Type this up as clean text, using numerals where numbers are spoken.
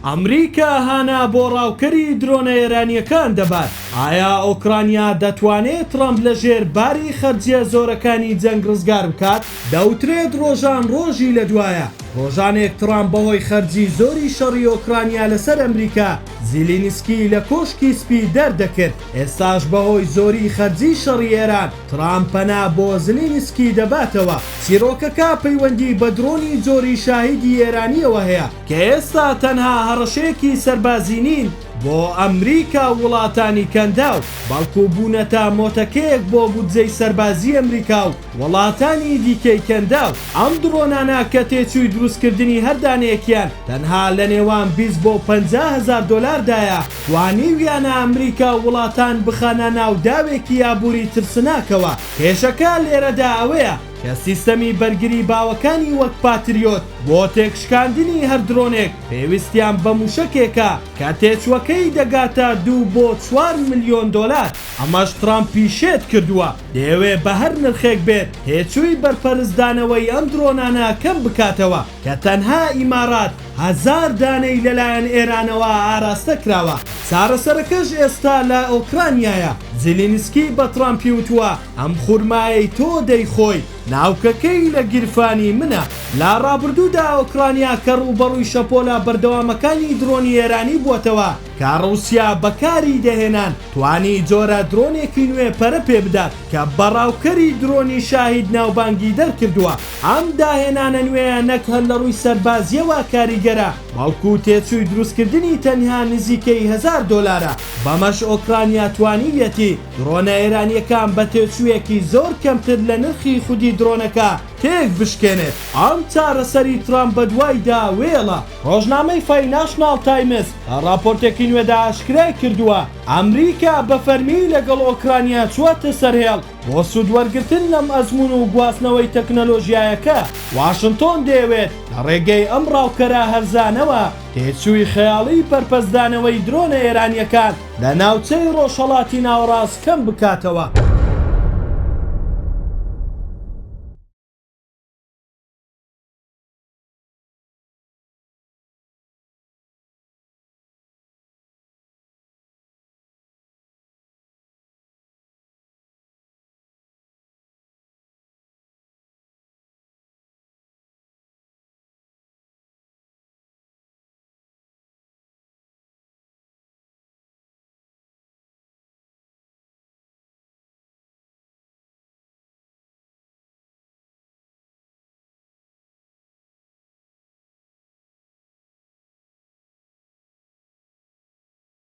ئەمریکا هانا بۆ ڕاوکەری درۆنە ئێرانییەکان دەبات، ئایا ئۆکرانیا دەتوانێت ترەمپ لە ژێر باری خەرجییە زۆرەکانی جەنگ ڕزگار بکات؟ دەوترێت ڕۆژان ڕۆژی لە دوایە، ڕۆژانێک ترامپ بەهۆی خەرجی زۆری شەڕی ئۆکرانیا لەسەر ئەمریکا، زیلینسکی لە کۆشکی سپی دەردەکرد، ئێستاش بەهۆی زۆری خەرجی شەڕی ئێران، ترامپ پەنا بۆ زلینسکی دەباتەوە. چیڕۆکەکە پەیوەندی بە درۆنی جۆری شاهیدی ئێرانییەوە هەیە، کە ئێستا تەنها هەڕەشەیەکی سەربازی نین بۆ ئەمریکا و وڵاتانی کەنداو، بەڵکو بوونەتە مۆتەکەیەک بۆ بودجەی سەربازی ئەمریکا و وڵاتانی دیکەی کەنداو. ئەم درۆنانە کە تێچووی دروستکردنی هەر دانەیەکیان تەنها لە نێوان 20 بۆ 50 هەزار دۆلاردایە، توانیویانە ئەمریکا و وڵاتان بخەنە ناو داوێکی ئابووری ترسناکەوە. کێشەکە لێرەدا ئەوەیە کە سیستەمی بەرگری باوەکانی وەک پاتریۆت بۆ تێکشکاندنی هەر درۆنێک پێویستیان بە موشەکێکە کە تێچووەکەی دەگاتە دوو بۆ چوار ملیۆن دۆلار. ئەمەش ترامپی شێت کردووە، دەیەوێ بە هەر نرخێک بێت تێچووی بەرپەرچدانەوەی ئەم درۆنانە کەم بکاتەوە کە تەنها ئیمارات هەزار دانەی لەلایەن ئێرانەوە ئاراستە کراوە. چارەسەرەکەش ئێستا لە ئۆکرانیایە، زیلینسکی بە ترامپی وتووە ئەم خورمایەی تۆ دەیخۆی، ناوکەکەی لە گیرفانی منە. لە ڕابردوودا ئۆکرانیا کە ڕووبەڕووی شەپۆلە بەردەوامەکانی درۆنی ئێرانی بووەتەوە کە ڕووسیا بەکاری دەهێنان، توانی جۆرە درۆنێکی نوێ پەرە پێبدات کە بە ڕاوکەری درۆنی شاهید ناوبانگی دەرکردووە. ئەم داهێنانە نوێیە نەک هەر لە ڕووی سەربازییەوە کاریگەرە، بەڵکو تێچووی دروستکردنی تەنها نزیکەی هەزار دۆلارە، بەمەش ئۆکرانیا توانیویەتی درۆنە ئێرانییەکان بە تێچوویەکی زۆر کەمتر لە نرخی خودی درۆنەکە تێک بشکێنێت. ئەم چارەسەری ترامپ بەدوایدا وێڵە. ڕۆژنامەی فایناشناڵ تایمز لە ڕاپۆرتێکی نوێدا ئاشکرای کردووە، ئەمریکا بە فەرمی لەگەڵ ئۆکرانیا چووەتە سەر هێڵ بۆ سوودوەرگرتن لەم ئەزموون و گواستنەوەی تەکنەلۆژیایەکە. واشنتۆن دەیەوێت لە ڕێگەی ئەم ڕاوکەرە هەرزانەوە تێچووی خەیاڵی پەرپەچدانەوەی درۆنە ئێرانییەکان لە ناوچەی ڕۆژهەڵاتی ناوەڕاست کەم بکاتەوە.